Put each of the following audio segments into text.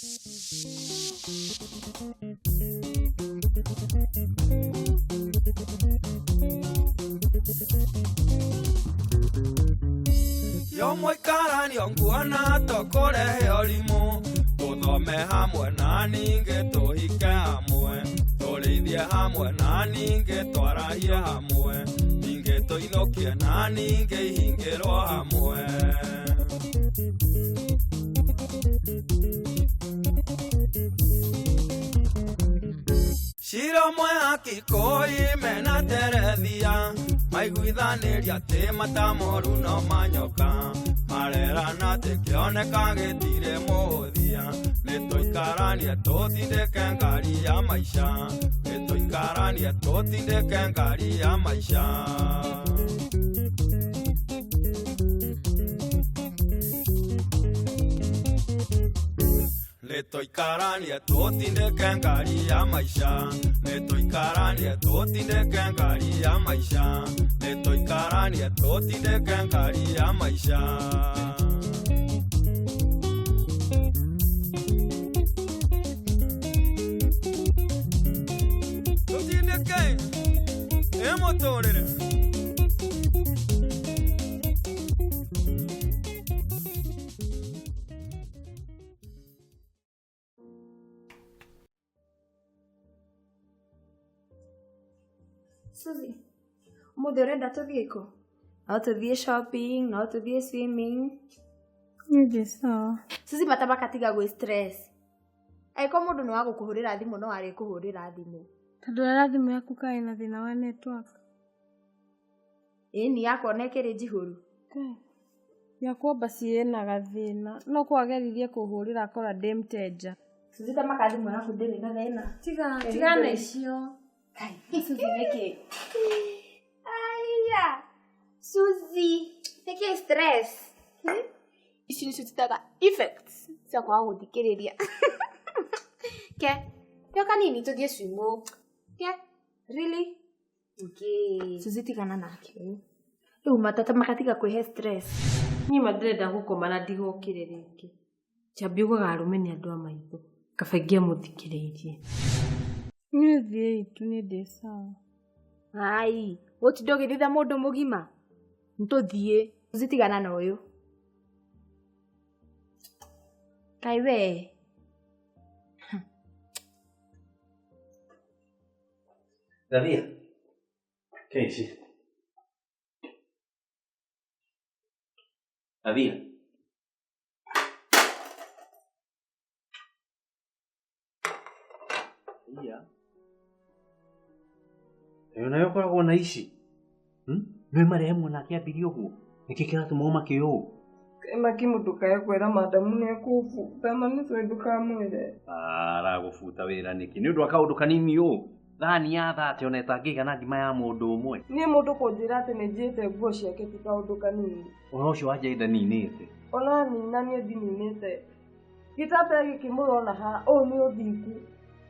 Yo mũikarani nguona tũkũrehe ũrimũ tũthome hamwe na ningĩ tũhike hamwe tũrĩithie hamwe na ningĩ twarahie hamwe ningĩ tũinũkie na ningĩ ihingĩrwo hamwe. Cira ũmwe akikũi mena terethia maiguithanĩria atĩ mata moru no manyoka marerana atĩ kĩoneka gĩtirĩ mũhũthia nĩtũikaranie tũtindĩke ngari ya maica nĩtũikaranie tũtindĩke ngari ya maica. Nĩtũikaranie tũtindĩke ngari ya maica nĩtũikaranie tũtindĩke ngari ya maica nĩtũikaranie tũtindĩke ngari ya maica. Tũtindĩke ĩmũtũrĩre. Suzy, ũmũthĩ ũrenda tũthiĩ kũ? No tũthiĩ shopping, no tũthiĩ swimming. Niĩ ndĩ sawa. Suzy mata makatiga gwĩ stress. Angĩkorwo mũndũ nĩ wa gũkũhũrĩra thimũ no arĩkũhũrĩra thimũ. Tondũ rora thimũ yaku kaĩ na thĩna wa network. Ĩni yakwa ona ĩkĩrĩ njihũru. Yakwa basi ĩna gathĩna. No kwageririe kũhũrĩra akora ndĩ mteja. Suzy ta maka thimũ yaku ndĩrĩ na thĩna. Tiga, tiga na icio. Kai, Suzy nĩkĩ? Aya, Suzy, nĩkĩ stress? Ici nĩcio twĩtaga effects cia kwaga gũthikĩrĩria. Ke, kĩo kanini tũthiĩ swimo. Ke, Really? Okay. Suzy tigana nake. Rĩu matata makatiga kwĩhe stress. Niĩ ma ndĩrenda gũkoma na ndigokĩre rĩngĩ. Njambi ugaga arũme nĩ andũ a maitho. Kaba ingĩamũthikĩrĩirie. Niĩ thiĩi tu niĩ ndĩ sawa. Ai, gũtinda ũgĩthitha mũndũ mũgima. Nĩtũthiĩ. Suzy tigana na ũyũ. Kai we. Davia, che ici? Davia. Iya. Ĩyo nayo ũkoragwo na ici. Nĩ marehe mwana akĩambirie ũguo. Nĩkĩ kĩratũma ũmake ũũ? Maki mũndũ kae kwĩra madamu nĩ ekũbuta ma nĩ tũĩ ndũkamwĩre. Aragũbuta wĩra nĩkĩ? Nĩ ũndũ wa kaũndũ kanini ũũ. Thani ya thate ona ĩtangĩigana ngima ya mũndũ ũmwe. Niĩ mũndũ kũnjĩra atĩ nĩ njiĩte nguo ciake ti kaũndũ kanini. Ũhoro ũcio wa njaida ninĩte. Ona nina niĩ ndininĩte. Gĩtambaya gĩkĩ mũrona haha ũyũ nĩ ũthingu.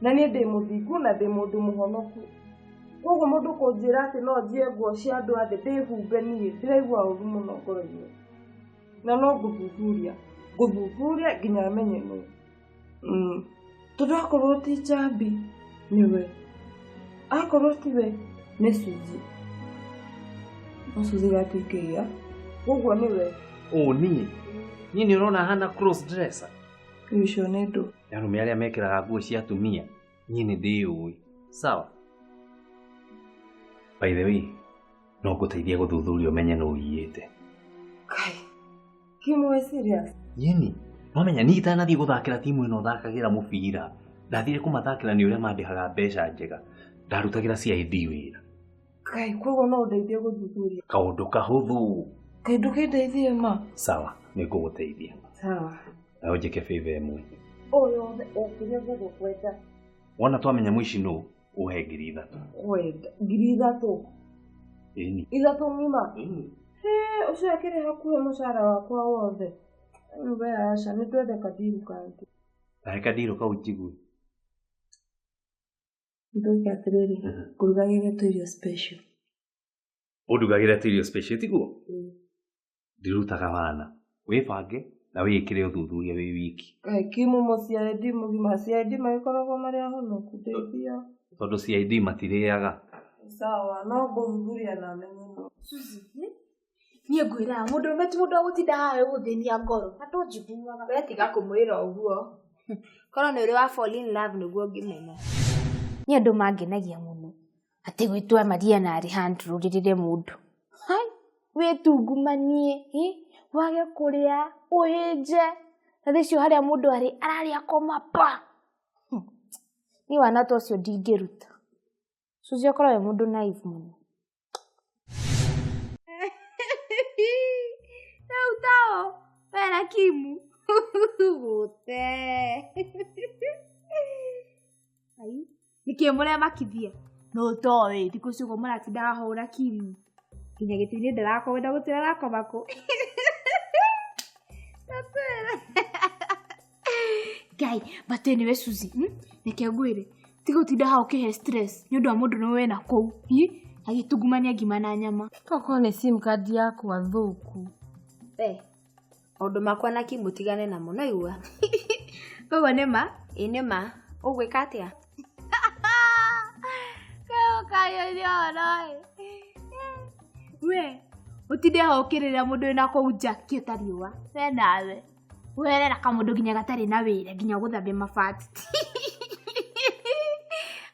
Na niĩ ndĩ mũthingu na ndĩ mũndũ mũhonoku. Koguo mũndũ kũnjĩra atĩ no njiye nguo cia andũ a thĩ ndĩhumbe niĩ ndĩraigua ũru mũno ngoro-inĩ. Na no ngũthuthuria. Ngũthuthuria nginya menye nũ. Tondũ akorwo ti Njambi nĩwe. Akorwo tiwe nĩ Suzy. No Suzy gatikĩia. Koguo nĩwe. Ũ niĩ. Niĩ nĩ ũrona hana cross dresser. Rĩu icio nĩ ndũ. Arũme arĩa mekĩraga nguo cia atumia niĩ nĩ ndĩũĩ. Sawa. By the way, no ngũteithie gũthuthuria ũmenye nũ ũiyĩte. Kai. Kimwe serious. Yeni, wamenya niĩ itanathiĩ gũthakĩra timu ĩno thakagĩra mũbira. Ndathire kũmathakĩra nĩ ũrĩa mandĩhaga mbeca njega. Ndarutagĩra CID wĩra. Kai, koguo no ũndeithie gũthuthuria. Kaũndũ kahũthũ. Kai ndũkĩndeithie ma. Sawa, nĩ ngũgũteithia. Sawa. Na ũnjĩke favor ĩmwe. O yothe o kĩrĩa ngũgũkwenda. Wona twamenya mũici nũ, ũhe 3,000. Kwenda 3,000. Ĩni. 3 ng'ima. Ĩni. Hĩ, ũcio akĩrĩ hakuhĩ mũcara wakwa wothe. We aca, nĩ twende kandiru kangĩ. Kahe kandiru kau njigue. Nduge atĩrĩrĩ, ngũrugagĩre tũirio special. Ũndugagĩre tũirio special tiguo? Ndirutaga wana. Wĩbange Na wĩĩkĩre ũthuthuria wĩ wiki. Kaĩ Kimu CID mũgima CID magĩkoragwo marĩ ahonoku ndeithia. Tondũ CID matirĩaga. Sawa, no ngũthuthuria na menye no. Suzy, niĩ ngwĩraga mũndũrũme ti mũndũ wa gũtinda haha gũthĩnia ngoro na ndũnjiguaga. We tiga kũmwĩra ũguo. Korwo nĩ ũrĩ wa fall in love nĩguo ũngĩmenya. Niĩ andũ mangenagia mũno atĩ gwĩtua Maria na Alejandro rĩrĩre mũndũ. Hai, wĩtungumanie, wage kũrĩa, ũhĩnje. Na thaa icio harĩa mũndũ arĩ ararĩa koma pa. Niĩ wana ta ũcio ndingĩruta. Suzy akorwo wĩ mũndũ naive mũno. Rĩu tao, we na Kimu. Gũte. Ai, nĩkĩ mũremakithia? No toĩ, thikũ ici ũguo mũratinda hahũra Kimu. Nginya gĩtĩ-inĩ ndarakwenda gũtwĩra arakoma kũ. Tatwĩre. Ngai, but anyway Suzy, reke ngwĩre, tiga gũtinda haha ũkĩhe stress nĩ ũndũ wa mũndũ nĩwe wĩna kũu. Agĩtungumania ngima na nyama. Tokorwo nĩ sim card yakwa thũku. We, maũndũ makwa na Kimu tigane namo, no igua. Koguo nĩ ma? Ĩĩ nĩ ma. Ũgwĩka atĩa? We, ũtinde haha ũkĩrĩra mũndũ wĩna kũu nja kĩ ta riũa. We nawe. Werera kamũndũ nginya gatarĩ na wĩra nginya gũthambia mabati.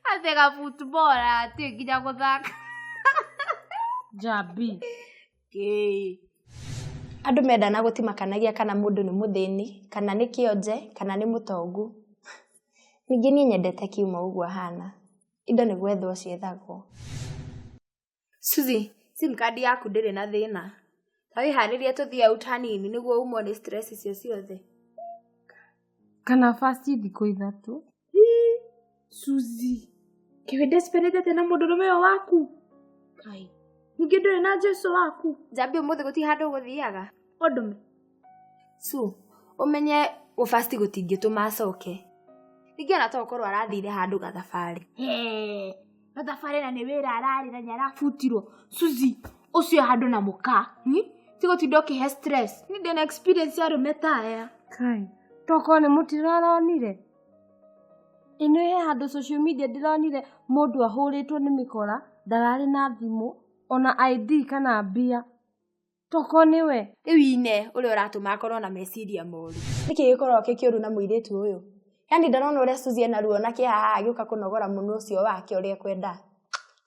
Atĩ ga football atiũĩ nginya gũthaka. Jambi. Kĩĩ. Andũ mendana gũtimakanagia kana mũndũ nĩ mũthĩni, kana nĩ kĩonje, kana nĩ mũtongu. Ningĩ niĩ nyendete Kiuma ũguo ahana. Indo nĩ gwethwo ciethagwo. Suzy, sim card yaku ndĩrĩ na thĩna. Ta wĩharĩrie tũthiĩ out hanini nĩguo umwo nĩ stress icio ciothe. Kana fast thikũ ithatũ. Suzy, kĩwĩ desperate na mũndũrũme ũyũ waku? Kai, ningĩ ndũrĩ na Jesu waku. Njambi ũmũthĩ gũtirĩ handũ ũgũthiaga. Ũndũme. Su, ũmenye gũbasti gũtingĩtũma acoke. Ningĩ ona to ũkorwo arathire handũ gathabarĩ. Hee, gathabarĩ na nĩ wĩra ararĩ na nĩ arabutirwo. Suzy, ũcio handũ na mũka. Tiga ũtinde ũkĩhe stress. Niĩ ndĩna experience ya arũme ta aya. Kai, tokorwo nĩ mũtino aronire. Ĩno he handũ social media ndĩronire mũndũ ahũrĩtwo nĩ mĩkora, ndararĩ na thimũ, ona ID kana mbia. Tokorwo nĩwe. Rĩu ine ũrĩa ũratũma akorwo na meciria moru. Nĩkĩ gĩkoragwo kĩ kĩũru na mũirĩtu ũyũ? Yaani ndarona ũrĩa Suzy ena ruo na kĩeha haha agĩũka kũnogora mũnua ũcio wake ũrĩa ekwenda.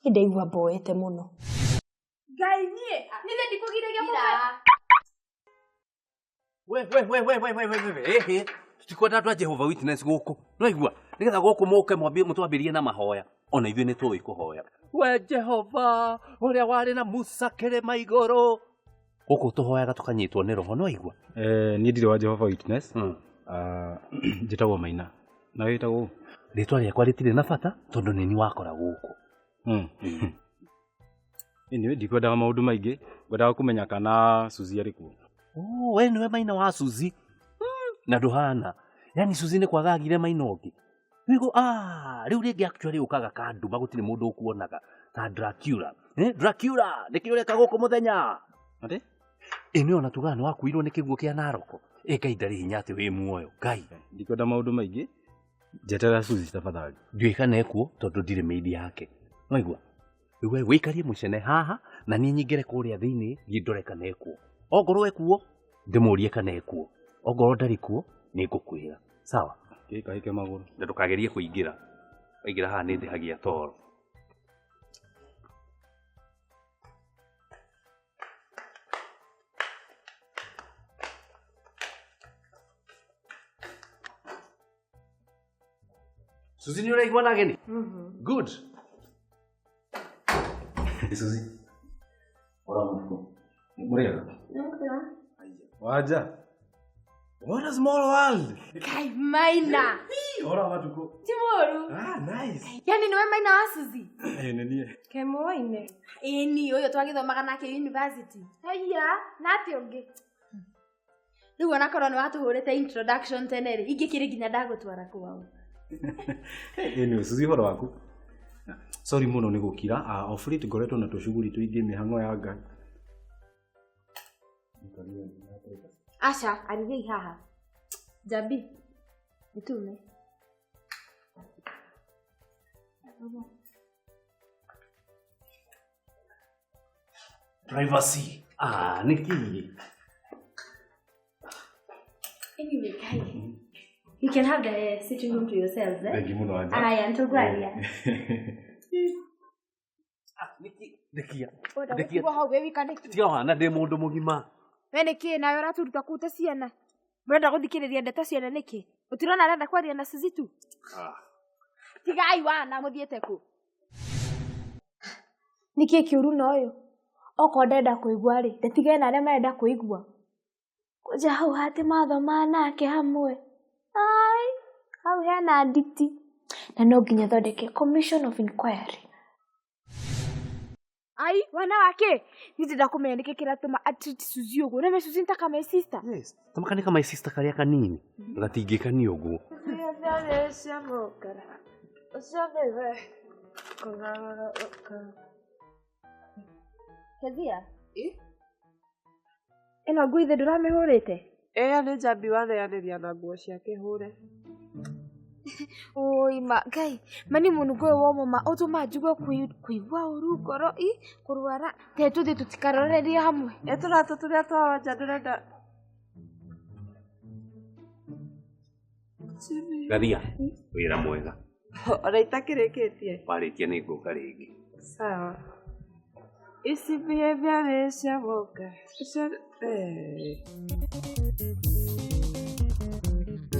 Niĩ ndaigua mboete mũno. Ngai niĩ, niĩ ndikũgiragia mũmwe. We we we we we we we we eh tutikwenda andũ a Jehovah Witness gũkũ. No igua, nĩgetha gũkũ mũke mwambie mũtwambĩrie na mahoya. Ona ithuĩ nĩ tũĩ kũhoya. We Jehova, ũrĩa warĩ na Musa kĩrĩma igũrũ. Gũkũ tũhoyaga tũkanyitwo nĩ roho, no igua. Niĩ ndirĩ wa Jehovah Witness. Njĩtagwo Maina. Na wĩtagwo? Rĩtwa rĩakwa rĩtirĩ na bata tondũ nĩ niĩ wakora gũkũ. Anyway, ndikwendaga maũndũ maingĩ, ngwendaga kũmenya kana Suzy arĩ kuo. Oh, we nĩwe Maina wa Suzy. Na ndũhana. Yaani Suzy nĩ kwaga agire Maina ũngĩ. Rĩu rĩu rĩngĩ actually ũkaga kanduma gũtirĩ mũndũ ũkuonaga ta Dracula. Dracula, nĩkĩ ũreka gũkũ mũthenya? Atĩ? Ĩ nĩ ona tugaga nĩ wakuirwo nĩ kĩguũ kĩa Naroko. Ĩ Ngai ndarĩ hinya atĩ wĩ muoyo. Ngai. Ndikwenda maũndũ maingĩ. Njeterera Suzy tafadhali. Ndiũĩ kana ekuo tondũ ndirĩ maid yake. Waigua? Rĩu we wĩikarie mũcene haha na niĩ nyingĩre kũrĩa thĩinĩ thiĩ ndore kana ekuo. Ongorwo ekuo ndĩmũrie kana ekuo. Ongorwo ndarĩ kuo nĩ ngũkwĩra. Sawa? Gĩka hĩke magũrũ. Na ndũkagerie kũingĩra. Waingĩra haha nĩ ndĩhagia toro. Suzy nĩ ũraigua na ageni? Good. Suzy. Ora mũfuko. Mũrĩega? Wanja. What a small world. Kai Maina. Ora matukũ. Ti mũru. Ah, nice. Yaani nĩwe Maina wa Suzy? Ĩ nĩ niĩ. Kemoine. Ĩni, ũyũ twagĩthomaga nake university. Haiya, na atĩ ũngĩ. Rĩu onakorwo nĩ watũhũrĩte introduction tene rĩ, ingĩkĩrĩ nginya ndagũtwara kwao. Anyway, Suzy ũhoro waku? Sorry mũno nĩ gũkira. Off late ngoretwo na tũcuguri tũingĩ mĩhang'o ya Ngai. Aca, arithei haha. Jambi. Nitume. Privacy. Ah, niki. Anyway, guys, you can have the sitting room to yourselves, eh? Thank you mũno Anja. Aya, nitũgwaria. Ah, niki. Ndekia. Ũrenda Ndekia. gũtigwo hau wĩ wika nĩkĩ? Tiga wana ndĩ mũndũ mũgima. We nĩkĩ nawe ũraturuta kũu ta ciana? Mũrenda gũthikĩrĩria ndeto ciana nĩkĩ? Ũtirona arenda kwaria na Suzy tu? Ah. Tigai wana mũthiĩte kũ? Nĩkĩ kĩũru na ũyũ? Okorwo ndenda kũigua rĩ, ndatigane na arĩa marenda kũigua. Kũnja hau hatĩ mathoma nake hamwe. Ai, hau hena nditi. Na no nginya thondeke commission of inquiry. Ai, wana wake. Niĩ ndĩrenda kũmenya nĩkĩ kĩratũma atreat Suzy ũguo. Nĩwe Suzy nĩ ta ka my sister. Yes. Tamaka nĩ ka my sister karĩa kanini. Gatingĩkania ũguo. Kezia. Ĩno nguo ithe ndũramĩhũrĩte? Ĩyo nĩ Njambi watheanĩria na nguo ciake hũre. Oi ma Ngai, mani mũnungo ũyũ wa ũmũma ũtũmaga njigue kũigua ũru ngoro i kũrwara. Te tũthiĩ tũtikarorerie hamwe. Ĩ tũratũ tũrĩa twa Wanja ndĩrenda. Gathia. Wĩra mwega. Ona itakĩrĩkĩtie. Warĩkia nĩ ngũka rĩngĩ. Sawa. Ici behavior nĩ cia mũka. Icio eh.